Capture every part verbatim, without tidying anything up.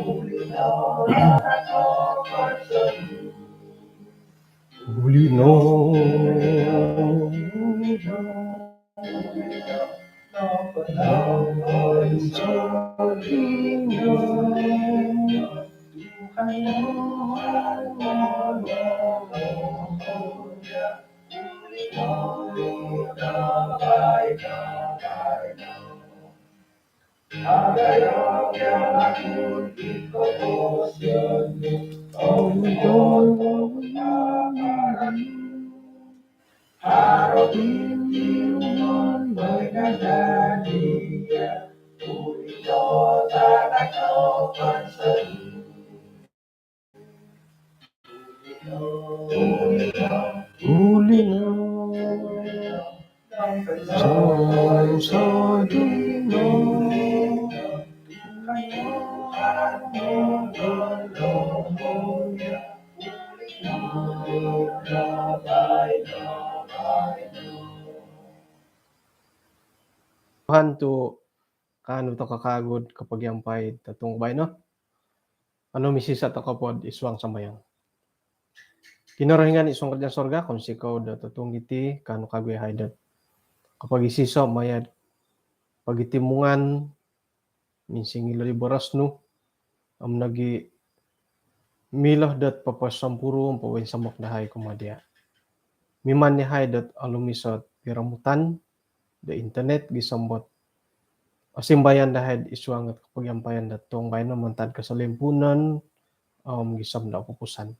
Uli no. Uli no. Sa-, sa-, di no. Tuhan tu kaanu toko kawagu do kopogiampai totuong baino. Anu misisa toko pod id suang sambayang. Kinorohingan id suang kerajaan sorga, kounsikou do totuong diti, kaanu kawagu yahai dot kopogisisa maya do pogitimungan, minsingilo di boros nu, om nogi milo dot poposompuru om popoinsamok dahai kumaa dia. Miman yahai dot olumis ot piromutan do internet gisom dot osimbayan dahai id suang ot kopogiampayan do totuong baino mantad kosolimpuunon om gisom do opupusan.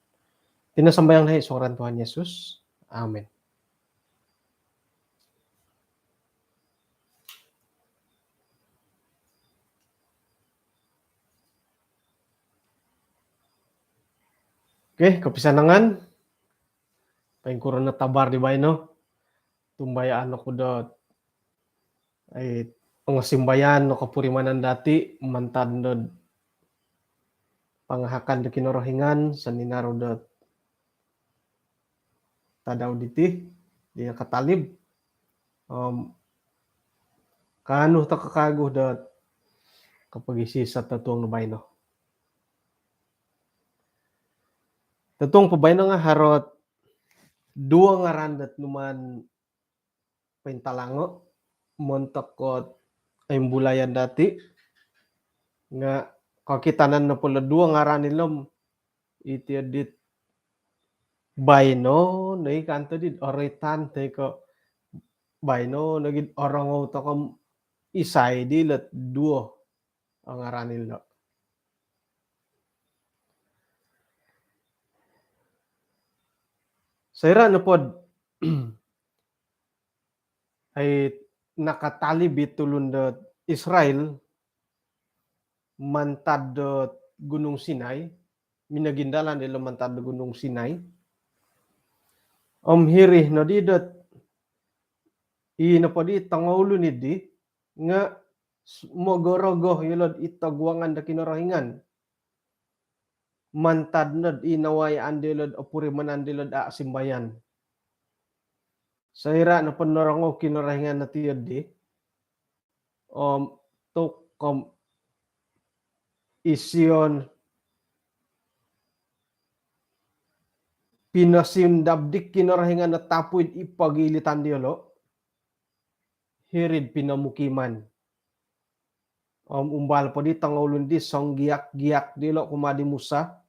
Iti no sambayang dahai id suang ngaran Tuhan Yesus. Amin. Okey, kopisanangan. Poingkuro no tabar di baino? Tumbayaan oku dot ai, pongosimbayan no kopurimanan dati mantad dot pangahakan do Kinorohingan, soninaru dot tadau diti, di nakatalib. Om, kaanu toko kawagu dot kopogisisa totuong do baino. Totuong po baino nga haro ot duo ngaran dot numaan pointalango montok ot imbulayan dati, nga kokitanan nopo lo duo ngaran ilo om iti dit baino nogi kanto dit oroitan toi ko baino nogi orongou toko om isai di lo duo o ngaran ilo. Soira nopo dot ai nakatalib i tulun dot Israel mantad dot Gunung Sinai, minogindalan dilo mantad dot Gunung Sinai. Om hiri nodi dot i nopo di tongoulun dii nga s-, mogorogoh yolo id toguangan do Kinorohingan. Mantad no dot i nawayaan dilo dot opurimanan dilo dot a' simbayan. Soira nopo norongou Kinorohingan dot iti dii, om tu ko om isio no pinosindab di Kinorohingan dot tapui id pogilitan diolo hiri'd pinomukiman. Om umbal po di tongoulun di songgiak-giak dilo kumaa di Musa.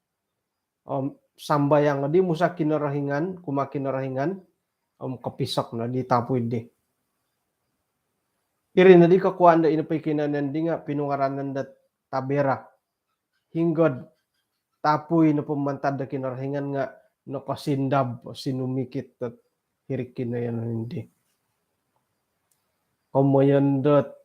Om sambayang di Musa Kinorohingan, kumaa Kinorohingan, om kopisok no di tapui dii. Iri no di kokuaan do ino po i kinoiyonon dii nga pinungaranan do Tabera. Hinggo dot tapui nopo mantad do Kinorohingan nga nokosindab, sinumikit dot hiri kinoiyonon dii. Komoyon dot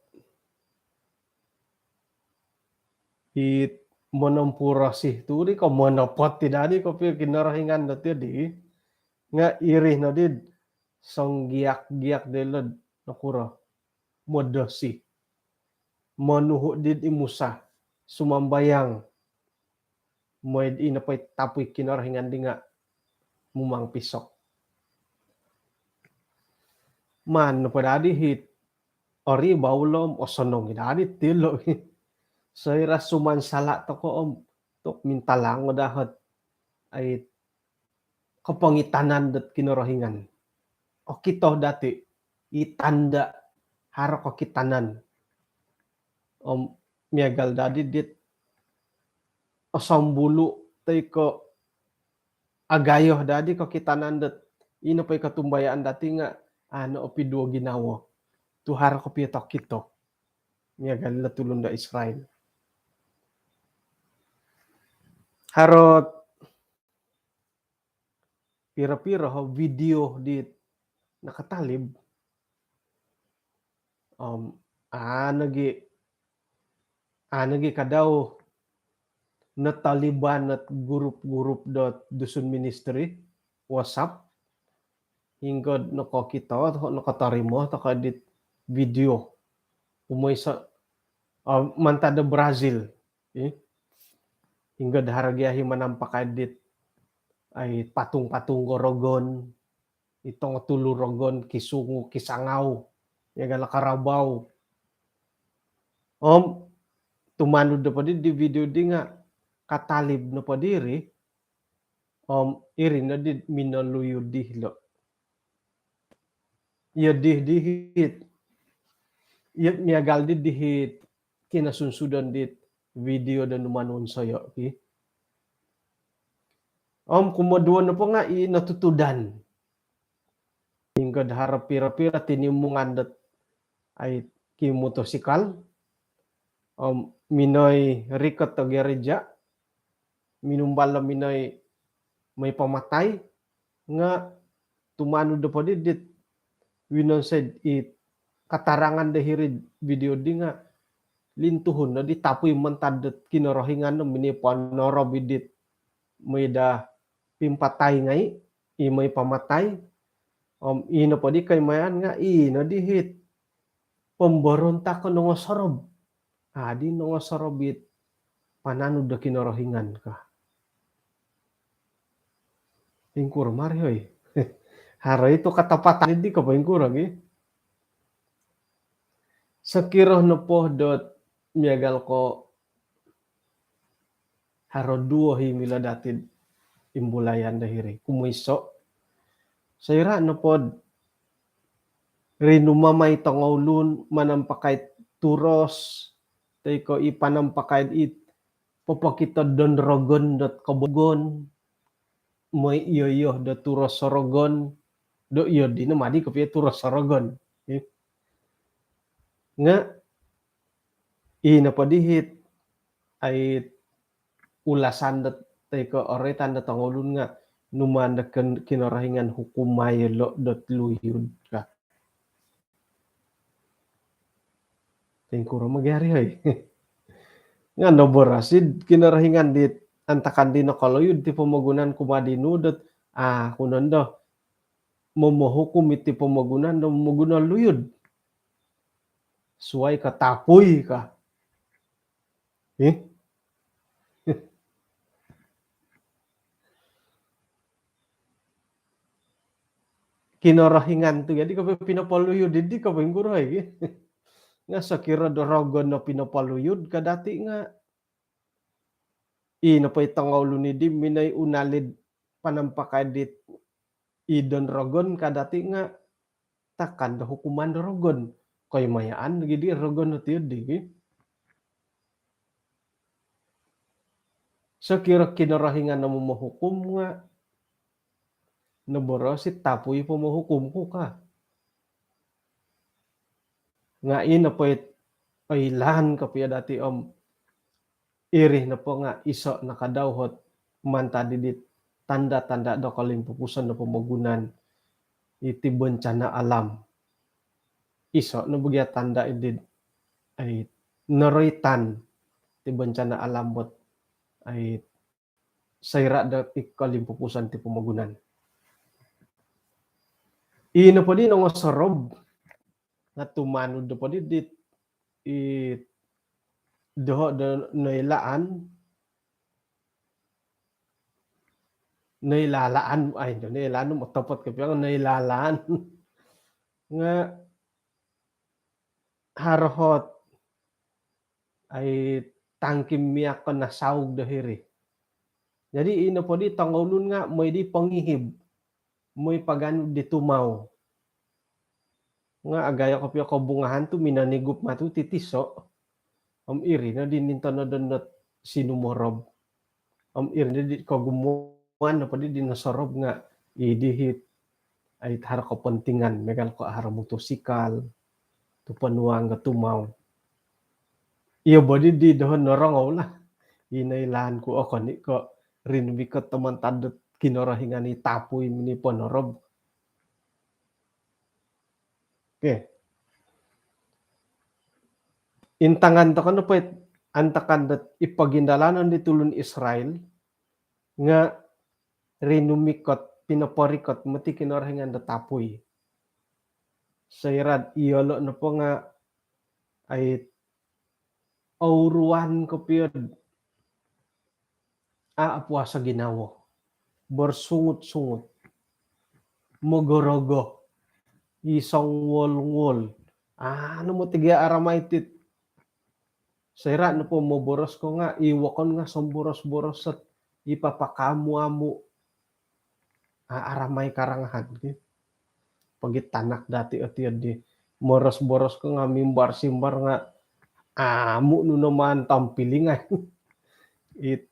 it monompurosi tu di ko monopot ti dadi kopio Kinorohingan dot iti dii. Nga iri no di songgiak-giak dilo nokuro, modosi. Monuhu di i Musa sumambayang. Mooi di ino po i tapui Kinorohingan dii nga mumang pisok. Maan nopo dadi it oribau lo om osonong i dadi tilo. Soira sumansala toko om tu mintalang o dahot ai kopongitanan dot Kinorohingan. Okito dati i tanda haro kokitanan. Om miagal dadi dit osombulu toi ko agayo dadi kokitanan dot ino po i kotumbayaan dati nga ano opi duo ginawo. Tu haro kopio tokito. Miagal ilo tulun do Israel. Harot piro-piro ho video di nakatalib. Om ano gi ano gi kadau nataliban nat grup-grup dot Dusun Ministry WhatsApp. Hinggo nokokito, nakatarimo toko dit video. Umoi sa, ah, mantad do Brazil. Eh? Hinggo haro gia hi manampakai dit ai patung-patung do rogon, i tongo tulu rogon, kisungu, kisangau, miagal karabau. Om tumanud nopo di, di video di nga katalib nopo diri, om iri no di minoluyud dilo. Iyo di, di hit. Iyo miagal di, di hit kinosunsudan dit video do numan wonsoyo ki. Om kumoduo nopo nga i notutudan. Hinggo haro piro-piro tinimungan dot ai kimotosikal. Om minoi rikot do gereja, minumbal do minoi moi pamatai, nga tumanud nopo di dit winonsoi i katarangan do hiri video di nga lintuhun no di tapui mantad dot Kinorohingan no miniponorob i dit moi do pimpatai ngai, i moi pamatai. Om ino po di koimayaan nga ino di hit pomborontak ko nongosorob. Adi nongosorob it pananud do Kinorohingan ka. Ingkur mari hoi. Haro itu katapatan di ko ingkur lagi. Sokiro nopo dot miagal ko haro duo hi milo dati imbulayan do hiri. Kumuiso, soira nopo rinumamai tongoulun manampakai turos toi ko i panampakai it popokito don rogon dot kobogon, moi iyo-iyo do turos sorogon, do iyo dino madi kopio turos sorogon. Eh. Nga ino po di hit ai ulasan dot toi ko oroitan dot tongoulun nga numan do Kinorohingan hukumai lo dot luyud ka. Ingkuro magi ari hoi. Nga noboros id Kinorohingan dit antakan di nokoluyud ti pomogunan kumaa di nu dot ah kunondo momohukum iti pomogunan do momoguno luyud. Suai ka tapui ka. Eh? Kinorohingan tu jadi ko pinopoluyud di ko ingkuro igi. Nga sokiro do rogon no pinopoluyud ka dati nga ino po i tongoulun di minoi unalid panampakai dit idon rogon ka dati nga takan do hukuman do rogon. Koimayaan gidi rogon no tiyo di. Sokiro Kinorohingan no momohukum nga noboros i tapui pomohukum ku ka. Nga ino po it oilaan kopio dati om iri nopo nga iso nakadau hot mantad di dit tanda-tanda do kolimpupuson do pomogunan iti bencana alam. Iso no bogia tanda di ai noroitan ti bencana alam bot ai soira do i kolimpupuson ti pomogunan. Ino po di nongosorob nga tumanud do po di dit i doho do noilaan noilalaan ai do noilaan mo topot kopiang noilalaan nga haro hot ai angkim miak ko nasaug do hiri. Jadi ino po di tongoulun nga' moi di pongihib, moi paganu di tumau. Nga' agayo kopio kobungahan tu minonigup matu ti tiso'. Om iri no di nintonodo dot sinumorob. Om iri no di kogumuan nopo di di nosorob nga' i dihit ai haro kepentingan, miagal ko haro motosikal tu ponuang ga tumau. Iyo bo di di doho norongou lah. Ino ilaan ku okon i ko rinumikot tomon tadot Kinorohingan i tapui mini ponorob. Okey. Intangan toko nopo it antakan dot i pogindalanon di tulun Israel nga' rinumikot, pinoporikot moti Kinorohingan do tapui. Soira'd iyolo' nopo nga' ai ouruan kopio'd a' opuaso ginawo, borsungut-sungut, mogorogo, i songwol-ngwol. Anu moti gia aramai tit. Soira' nopo moboros ko nga' i wokon nga' somboros-boros sot i papakaamu-amu. A' aramai karangahan ki. Pogi tanak dati' oti di moros-boros ko nga' mimbar-simbar nga' amu' nu no maan tampilingan. It,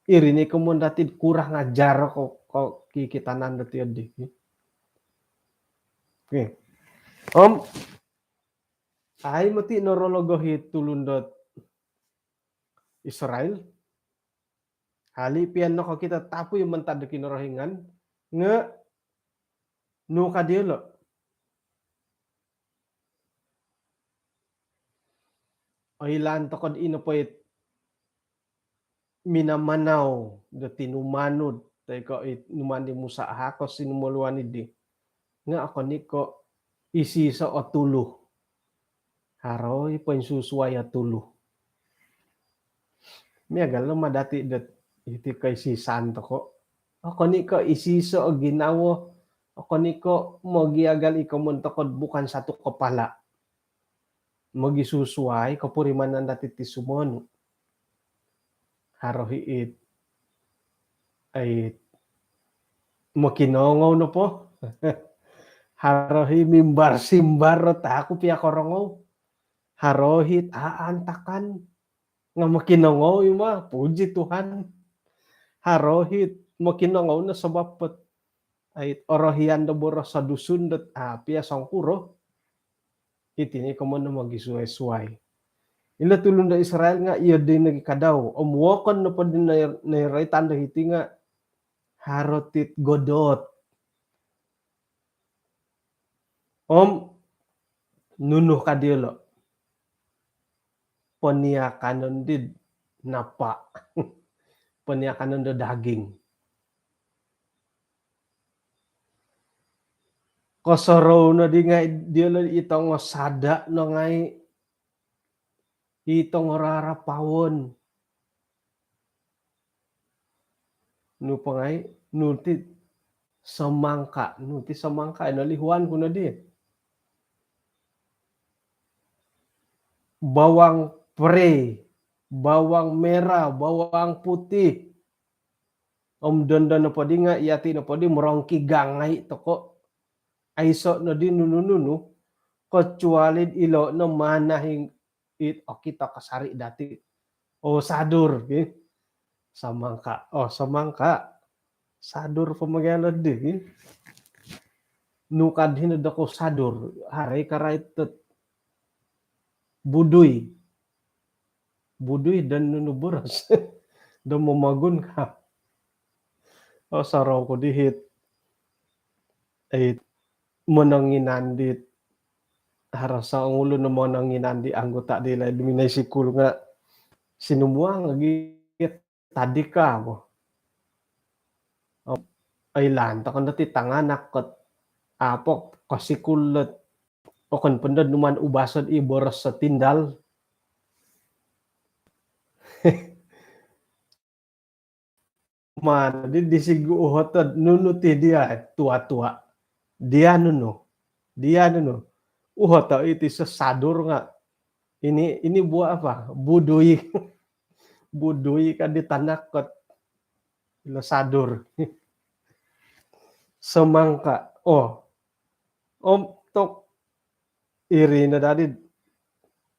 iri ni komon dati' kurang ajar ko, ko kikitanan dati' odi. Okey. Om ai moti norologohi tulun dot Israel. Hali' pian nokokito tapui mantad do Kinorohingan nga' nu ka diyolo'. Oilaan toko'd ino po it minamanau do tinumanud toi ko' it numaan di Musa ahakos sinumoluan iddi. Nga' okon i ko' isiso' o tulu. Haro i poinsusuai o tulu. Miagal no ma dati' dot iti koisisan toko'. Okon i ko' isiso' o ginawo. Okon i ko' mogiagal i komon toko'd bukan satu kepala. Mogisusuai kopurimanan dati' ti sumonu. Haro hi it, ai, mokinongou nopo. Haro hi mimbar-simbar ot a' ku pia korongou. Haro hi it a' antakan nga' mokinongou i ma, puji Tuhan. Haro hi it mokinongou no sabap ot ai orohian do boros do Dusun dot a' pia songkuro. Iti ni komon no mogisuai-suai. Ilo tulun do Israel nga' iyo di nogi kadau. Om wokon nopo di noi-, nooroitan do hiti nga' haro tit godot. Om nunu ka diyolo'? Poniakanon di napa'. Poniakanon do daging. Kosorou no di ngai' diyolo' i tongo sada' no ngai', i tongo rarapawon. Nu po ngai', nu ti semangka, nu ti semangka, ino lihuan ku no di. Bawang pre, bawang merah, bawang putih. Om dondo nopo di nga' iyati' nopo di morongkigang ngai' toko'. Aiso' no di nunu-nunu, kecuali ilo' no manahing it okito kasari' dati'. Oh, sadur, ki. Semangka. Oh, semangka. Sadur po mogialod di, ki. Nu kad hino doko sadur. Haro i karait dot budui. Budui dan nunu boros. Do momogun ka. Oh, sorou ku di hit. Ai, mononginan di, haro songulun no mononginan di anggota di laid minoi sikul nga' sinumuang lagi tadika bo. Om oilaan toko' no ti tanganak kot a' po kosikul dot okon po nod numaan ubaso' i boros sotindal. Maan di disigu uhoto' nunu ti diya' tua-tua. Diya' nunu. Diya' nunu. Uhoto' iti sasadur nga' Ini ini buah apa? Budui. Budui ka di tanak kot ilo sadur. Semangka. Oh. Om tok iri no dadi.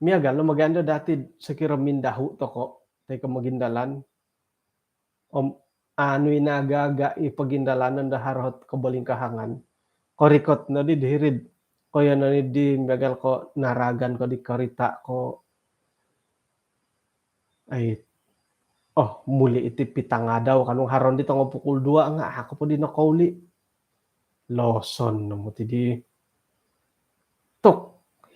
Miagal no maganda dati sokiro mindahu toko toi ko mogindalan. Om anu i nagaga i pogindalanon do haro ot kobolingkahangan. Korikot nodi dihiri'd koyo noni di miagal ko naragan ko di korita ko ai oh muli iti pitangadau kanu haron di tongo pukul dua nga aku po di nokouli. Loson no muti di tok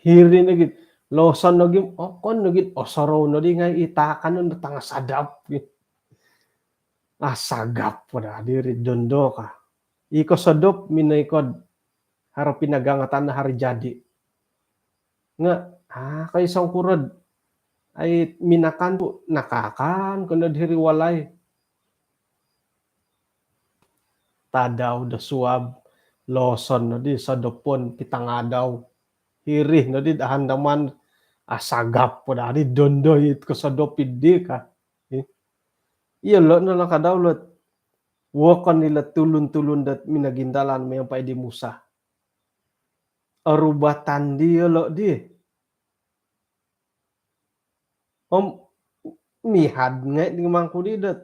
hiri nogi loson nogi okon nogi osorou nodi ngai itakan no tanga sadap. Asagap po da diri dondo ka. Iko sodop mino ikod haro pinagangatan hari jadi. Nga ah kai songkurod ai minakan tu nakakan kono diri walai. Tadau do suab loson nodi sodopon pitangadau. Hirih nodi dahan daman asagap po da di dondo it ko sodop idi ka. Iyo lo no lakadau lot wokon ilo tulun-tulun dot minagindalan miampai di Musa. Orubatan di iyolo di. Om mihad ngai di mangkudi dot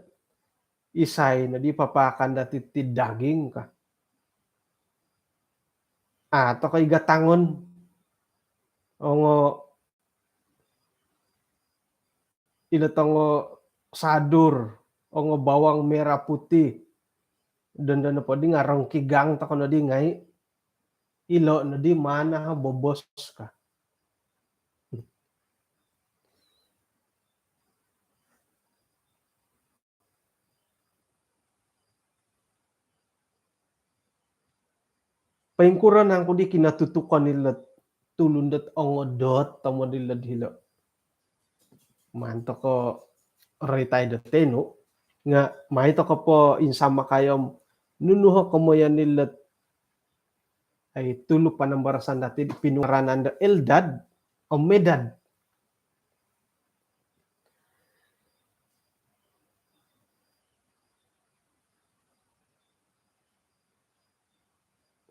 isai no di papakan dati ti daging ka. Atau ka iga tangon ongo ilo tongo sadur ongo bawang merah putih. Dondo nopo di ngarong kigang toko nodi ngai ilo nodi mana bobos ka. Poingkuro nangku di kinatutukon ilo tulun dot ongodot tomod ilo dilo. Maan toko roitai do tenu nga mai toko po insama kayom nunu ho komoyon ilo ai tulu panambarasan dati pinungaranan do Eldad om Medad.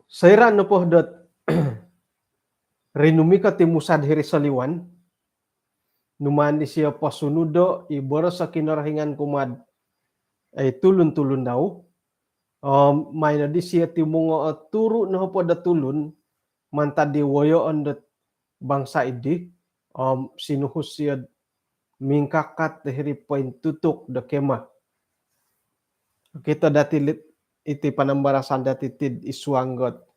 Soira nopo dot rinumikot i Musa diri soliwan, numaan disio posunudo i boros o Kinorohingan kumaa'd ai tulun-tulun dau. Om mai no disio timungo o turu nohopod o tulun mantad di woyoon dot bangsa idi om sinuhu sio'd mingkakat dihiri pointutuk do kemah. Okito dati iti panambarasan dati tid id suang dot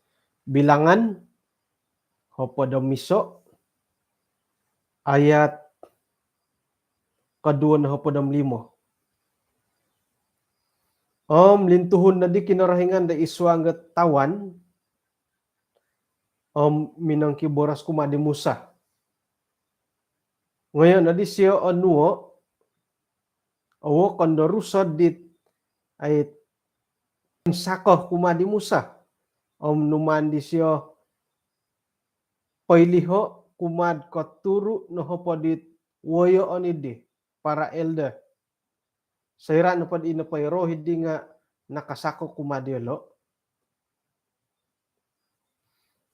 Bilangan hopod om iso ayat koduo nohopod om limo. Om lintuhun nodi Kinorohingan do id suang dot tawan om minongkiboros kumaa di Musa. Ngoyo nodi sio onuo o wokon do rusod dit ai sako kumaa di Musa. Om numaan disio poiliho kumaa'd koturu nohopod dit woyoon idi para elder. Soira nopod ino poirohi di nga nakasako kumaa diolo.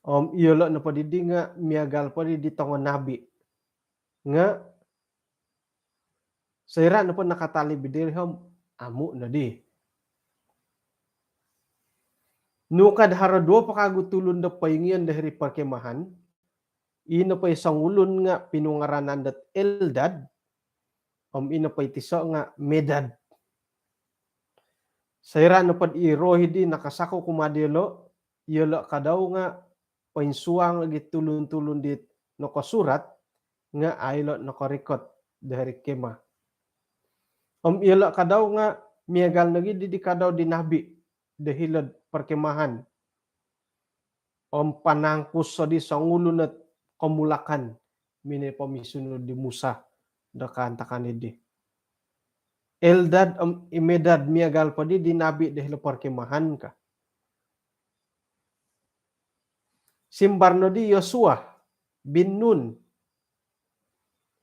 Om iyolo nopo didi nga miagal po di di tongo nabi. Nga soira nopo nakatalib diri om amu nodi. Nukad haro duo po kagu tulun do poingion do hiri perkemahan. Ino po i songulun nga pinungaranan dot Eldad om ino po i tiso nga Medad. Soira nopod i roh idi nakasako kumaa diolo, iyolo kadau nga poinsuang lagi tulun-tulun dit nokosurat nga ailo nokorikot do hiri kemah. Om iyolo kadau nga miagal nogi di di kadau di nabi do hilo'd perkemahan. Om panangkus odi songulun ot komulakan minoi pomisunud di Musa do kaantakan idi. Eldad om i Medad miagal po di di nabi do hilo perkemahan ka. Simbar nodi Yosua bin Nun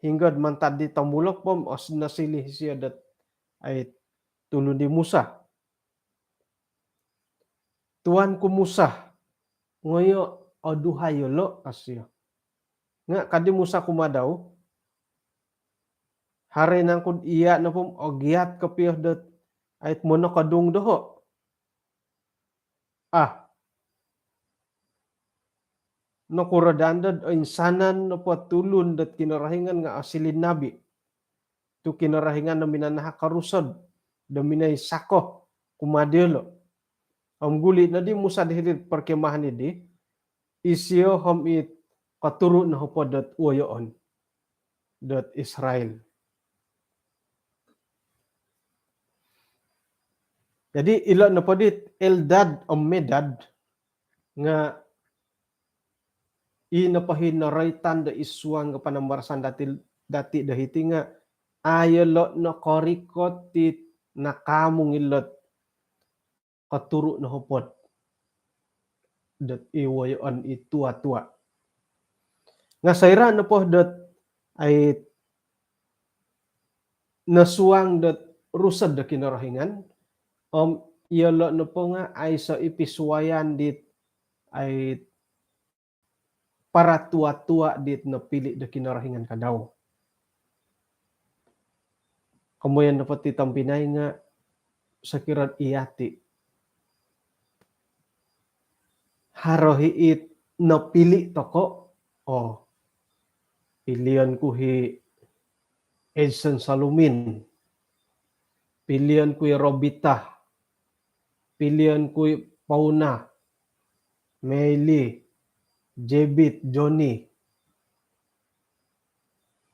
Hinggo'd mantad di tomulok po om os-, nosiliu isio dot ai tulun di Musa. Tuanku Musa, ngoyo' oduhai yolo', ka sio. Nga' ka di Musa kumaa dau, haro i nangku'd iya' nopo om ogiat kopio dot ai monokodung doho'. Ah. Nokuro daa dot oinsanan nopo tulun dot Kinorohingan nga' osilin nabi. Tu' Kinorohingan do minanahak o rusod, do minoi sako kumaa diyolo'. Om guli' noddi Musa di hiri'd perkemahan iddi, isio om it koturu' nohopod dot woyoon dot Israel. Jadi, ilo' nopo dit Eldad om Medad nga' i nopo hi noroitan do id suang do panambarasan dati', dati' do hiti nga' a' yolo' nokorikot it nakaamung ilo'd koturu' nohopod dot i woyoon i tua-tua. Nga' soira' nopo dot ai nosuang dot rusod do Kinorohingan, om iyolo' nopo nga' aiso' i pisuwayan dit ai para tua-tua dit nopili' do Kinorohingan ka dau. Komoyon nopo ti tompinai nga' sokiro'd iyati', haro hi it nopili' toko', oo, pilion ku hi Edson Salumin, pilion ku hi Robita, pilion ku hi Pauna, Meili, Jebit, Joni.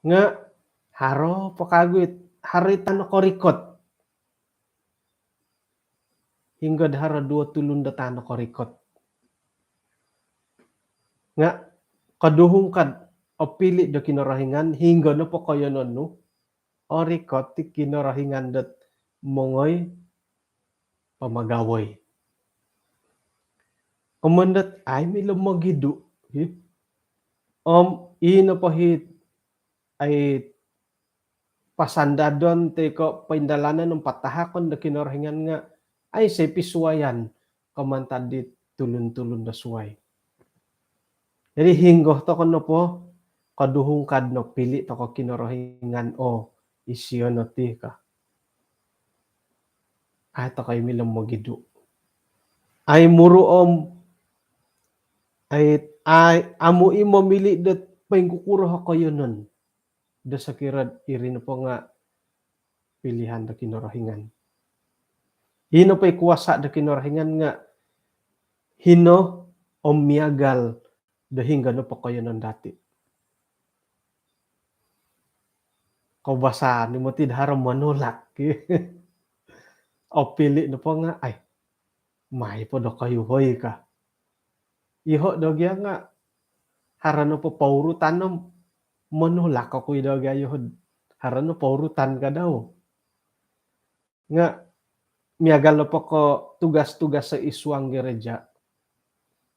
Nga' haro po kagu it, haro it a' nokorikot. Hinggo'd haro duwo tulun dot a' nokorikot. Nga' koduhung kad opili' do Kinorohingan, hinggo nopo koiyonon nu, orikot i Kinorohingan dot mongoi pamagawoi. Komoyon dot ai milo mogidu', hi. Om i nopo hi ai pasandadon toi ko' poindalanon om patahakon do Kinorohingan nga' aiso' i pisuwayan ko' mantad di tulun-tulun do suwai. Jadi hinggo toko' nopo koduhung kad nopili' toko' Kinorohingan, oo, isio no ti ka. Ai toko' i milo mogidu'. Ai muru' om ai, ai amu' i momili' dot poingkukuro o koiyonon do sokiro'd iri nopo nga' pilihan do Kinorohingan. Hino po i kuasa' do Kinorohingan nga' hino om miagal do hinggo nopo koiyonon dati'. Koubasan i moti do haro monolak. Opili' nopo nga' ai, mai po dokoyu hoi ka. Iyoho' do gia nga' haro nopo pourutan om monolak oku i do gia iyoho'. Haro no pourutan ka dau. Nga' miagal nopo ko' tugas-tugas id suang gereja.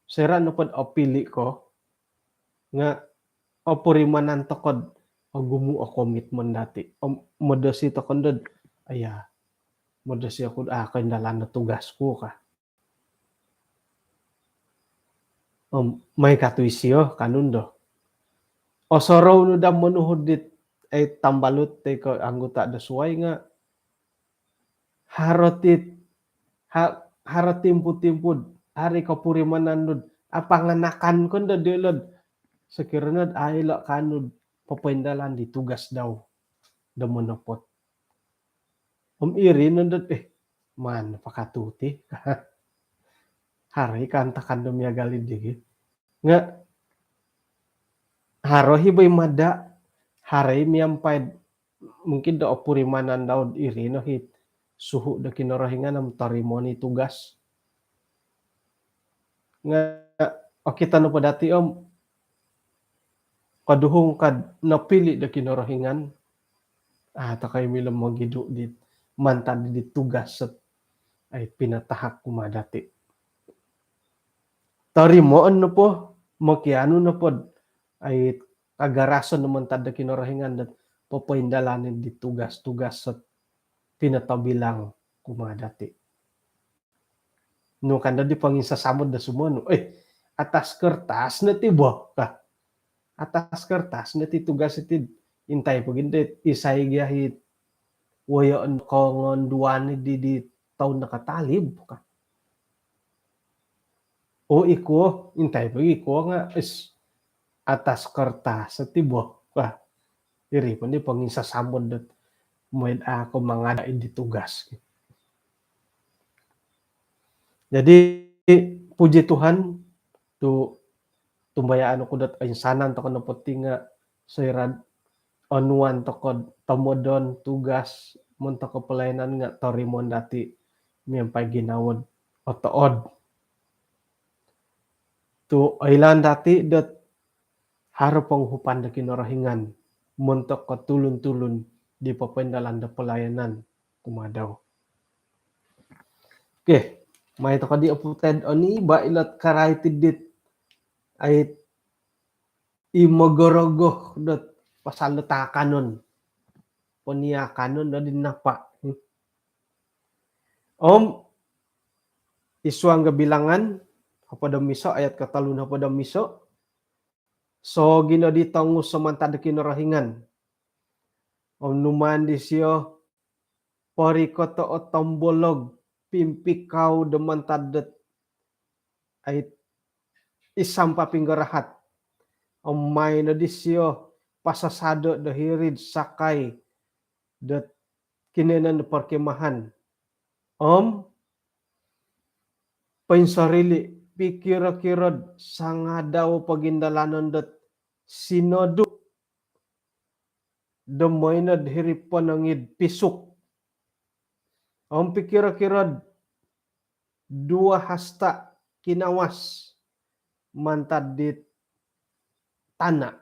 Soira' nopod opili' ko nga' opurimanan toko'd ogumu' o komitmen dati'. Om modosi toko' nondo'd, aya, modosi oku'd a' koindalan o tugas ku ka. Om mai katu' isio kanu ndo. Osorou nu daa monuhu'd dit ai tambalut toi ko' anggota do suwai nga' haro ti, ha-, haro timpu-timpu'd haro i kopurimanan nu'd apanganakan ko ndo dilo'd sokiro nod a' ilo' kanu'd popoindalan di tugas dau do monopot. Om iri nondo'd, eh, maan pakatu' ti. Haro i kaantakan do miagal iddi gi. Nga' haro i bo i mada', haro i miampai'd mungkin do opurimanan dau'd iri no i suhu' do Kinorohingan om torimoon i tugas. Nga' okito nopo dati' om koduhung kad nopili' do Kinorohingan, a' toko' i milo mogidu' dit mantad di tugas sot ai pinatahak kumaa dati'. Torimoon nopo, mokianu nopod ai kagarason mantad do Kinorohingan dot popoindalan di tugas-tugas sot pinotobilang kumaa dati. Nu kan dadi ponginsasamod do sumonu, eh, atas kertas no ti bo, kah. Atas kertas no ti tugas iti, intai pogi dit isai gia it woyoon kongonduan di, di toun nakatalib, kah. O, ikuo, intai pogi ikuo nga, is, atas kertas ti bo. Wah, iri po ni ponginsasamod dot mooi do au ko mangada di tugas. Jadi, puji Tuhan, tu tumbayaan oku dot insanan tokou nopo ti nga soira onuan tokou tomodon tugas montok pelayanan nga torimoon dati miampai ginawo dot otood. Tu oilaan dati dot haro ponguhupan do Kinorohingan montok tulun-tulun di popoindalan do pelayanan kumaa dau. Okey, mai tokou di oputad oni ba ilot karai tidit ait i mogorogoh dot pasal dot taakanon. Poniakanon dot di napa. Om id suang Bilangan hopod om iso ayat kotolu nohopod om iso. Sogi nodi tongus mantad do Kinorohingan om numaan disio porikoto o tombolog pimpikau do mantad dot ait i sampa pinggarahat. Om mai no disio pasasado do hiri'd sakai dot kinoiyonon do perkemahan. Om poinsorili, pikiro-kiro'd sangadau pogindalanon dot sinodu do moinod hiri ponong id pisuk. Om pikiro-kiro'd dua hasta kinawas mantad di tana.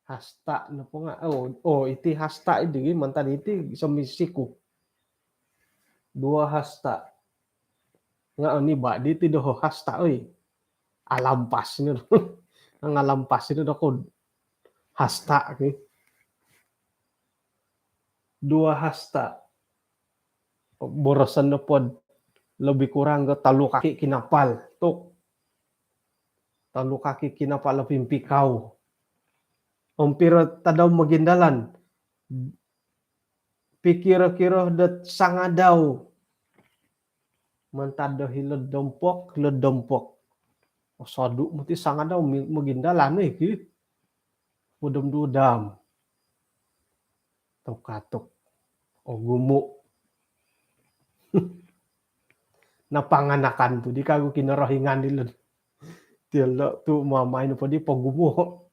Hasta nopo nga, oh, oh, iti hasta idi mantad iti somisiku. Dua hasta. Nga oni ba diti doho hasta, oi. Alampas ni. Ngalampas ni doku hasta ki. Dua hasta. Boroson nopo dot lebih kurang ga tolu kaki kinapal. Tu tolu kaki kinapal o pimpikau. Om piro tadau mogindalan. Pikiro-kiro dot sangadau. Mantad do hilo'd dompok, hilo'd dompok. Osodu moti sangadau mi-, mogindalan oi ki. Hopod om duo jam. Tuk-atuk. Ogumu. Napanganakan tu di kagu Kinorohingan dilo. Dilo tu mamain po di pogumu.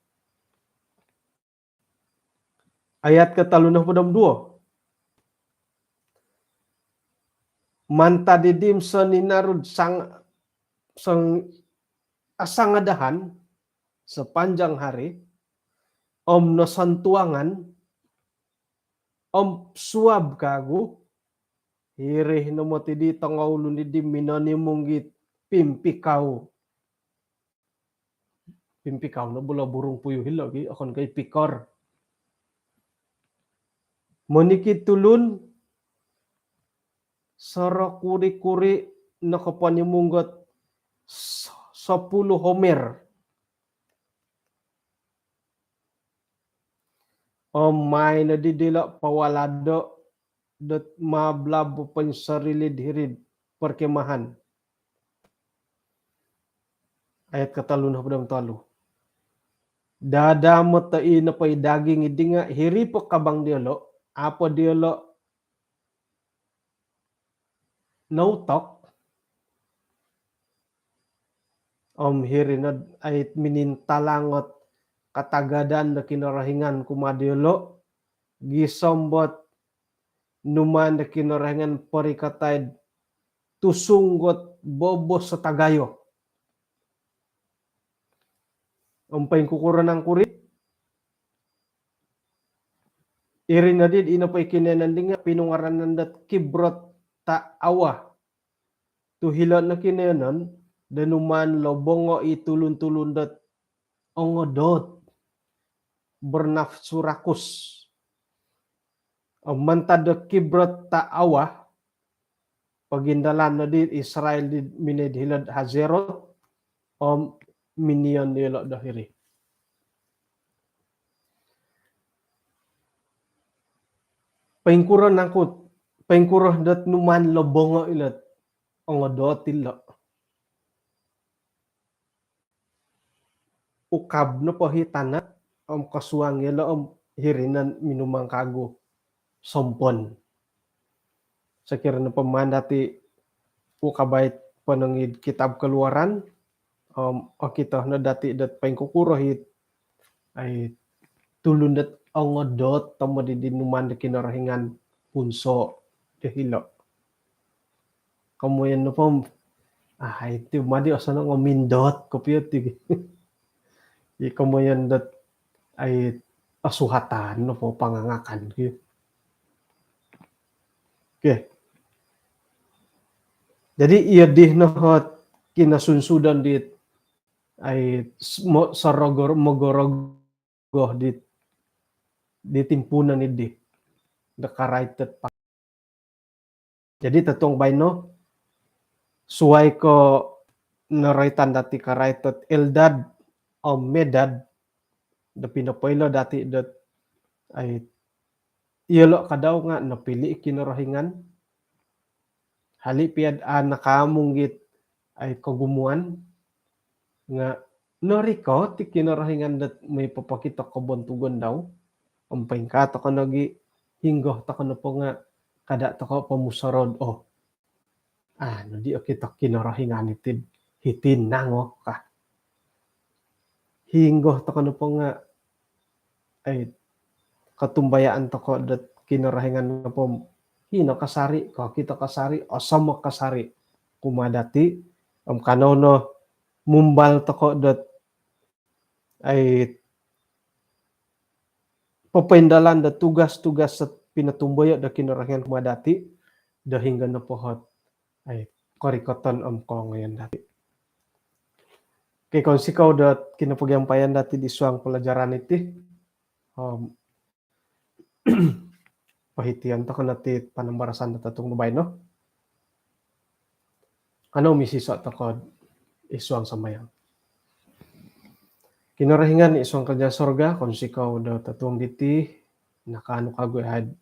Ayat kotolu nohopod om duo. Mantad didi om soninaru'd sang-, sang-, asangadahan sepanjang hari, om nosontuangan, om suab kagu, hiri no moti di tongoulun didi minonimung dit pimpikau. Pimpikau no bula burung puyuh ilo ki, okon ko i pikor. Monikid tulun, soro kuri-kuri nokoponimung dot s-, sepuluh homer. Om mai nodi dilo pawalado dot mablab poinsorili'd hiri'd perkemahan. Ayat kotolu nohopod om tolu. Dada moti i nopo i daging idi nga hiri po kabang diolo, au po diolo noutok. Om hiri nod ait minintalang ot katagadan do Kinorohingan kumaa diolo, gisom dot numaan do Kinorohingan porikatai'd tusung dot bobos tagayo. Om poingkukuro nangku ri? Iri nodi ino po i kinoiyonon di nga pinungaranan dot Kibrot Taawa. Tu hilo no kinoiyonon do numaan lobongo i tulun-tulun dot ongodot, bernafsu rakus. Om mantad do Kibrot Ta'awah, pogindalan no di Israel di minoi hilo'd Hazerot, om miniyon diolo' do hiri. Poingkuro nangku, poingkuro dot numaan lo bongo' ilo't ongodot ilo'. Ukab nopo hi tana', om kosuang iyolo', om hiri no minumang kagu sompon. Sokiro nopo maan dati' ukabai ponong id kitab Keluaran, om okito no dati' dot poingkukuro hi, ai, tulun dot ongodot tomod di numaan do kinorohingan punso' do hilo'. Komoyon nopo, ah, iti madi osonong o mindot kopio ti. I komoyon dot, ai, osuhatan nopo pangangakan ki. Okey. Jadi, iyo di no ot kinosunsudon dit, ai, s-, mo-, sorogor-, mogorogoh dit, di timpuunon iddi. Do karait dot pa-, jadi totuong baino, suwai ko' noroitan dati' karait dot Eldad om Medad, do pinopoilo dati' dot, ai, iyolo' kadau nga' nopili' i Kinorohingan. Hali' piya'd a' nakaamung it, ai, kogumuan, nga' norikot i Kinorohingan dot moi popokito kobontugon dau. Om poingkaa toko' nogi', hinggo toko' nopo nga' kada' toko' pomusorou'd, oh, a' noddi okito Kinorohingan iti'd hiti nango ka. Hinggo toko' nopo nga', ai, kotumbayaan toko' dot Kinorohingan nopo hino kasari', kokito kasari', osomok kasari' kumaa dati', om kanou no mumbal toko' dot, ai, popoindalan do tugas-tugas dot pinotumboyo' do Kinorohingan kumaa dati', do hinggo nopo ot, ai, korikoton om koongoyon dati'. Okey, kounsikou dot kinopogiampayan dati' id suang palajaran iti. Om pohitian toko' no ti panambarasan do totuong do baino. Kanou misiso' toko' id suang sambayang. Kinorohingan id suang kerajaan sorga, kounsikou do totuong diti, nakaanu kagu yahai'd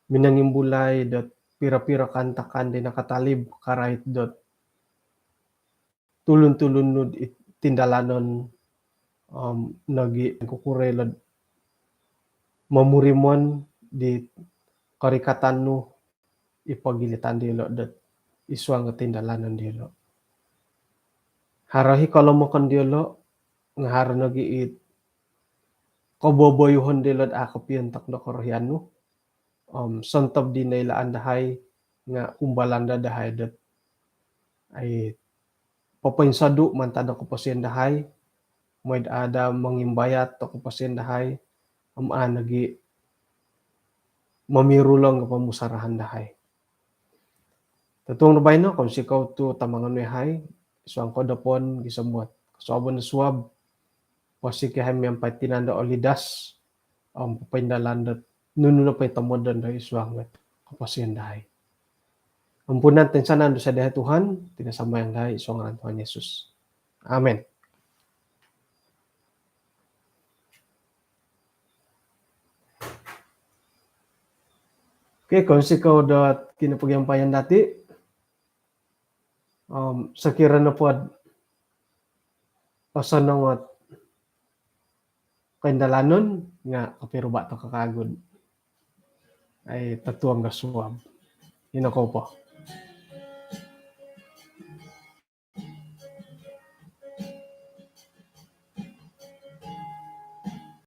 minongimbulai dot piro-piro kaantakan di nakatalib karait dot tulun-tulun nu'd i tindalanon, om nogi' kukuro ilo'd momurimon di korikatan nu i pogilitan diyolo' dot id suang o tindalanon diyolo'. Haro i kolomokon diyolo', nga' haro nogi' i koboboyuhon diyolo'd a' kopiontok do korohian nu. Om sontob di noilaan dahai nga' umbalan daa dahai dot, ai, popoinsodu' mantad do koposion dahai, moi'd a' daa mongimbayat do koposion dahai, om a' nogi' momirulong do pomusarahan dahai. Totuong do baino, kounsikou tu' tamangon nu yahai id suang kodopon gisom dot kosuabon do suab, posik yahai miampai tinan do olidas om popoindalan dot nunu nopo i tomodon dahai id suang dot koposion dahai. Ampunan toinsanan dosa dahai Tuhan, iti no sambayang dahai id suang ngaran Tuhan Yesus. Amin. Okey, kounsikou dot kinopogiampayan dati'. Om sokiro nopo'd osonong ot koindalanon nga' kopiruba' toko' kagu'd, ai, totuong do suab. Ino kou po.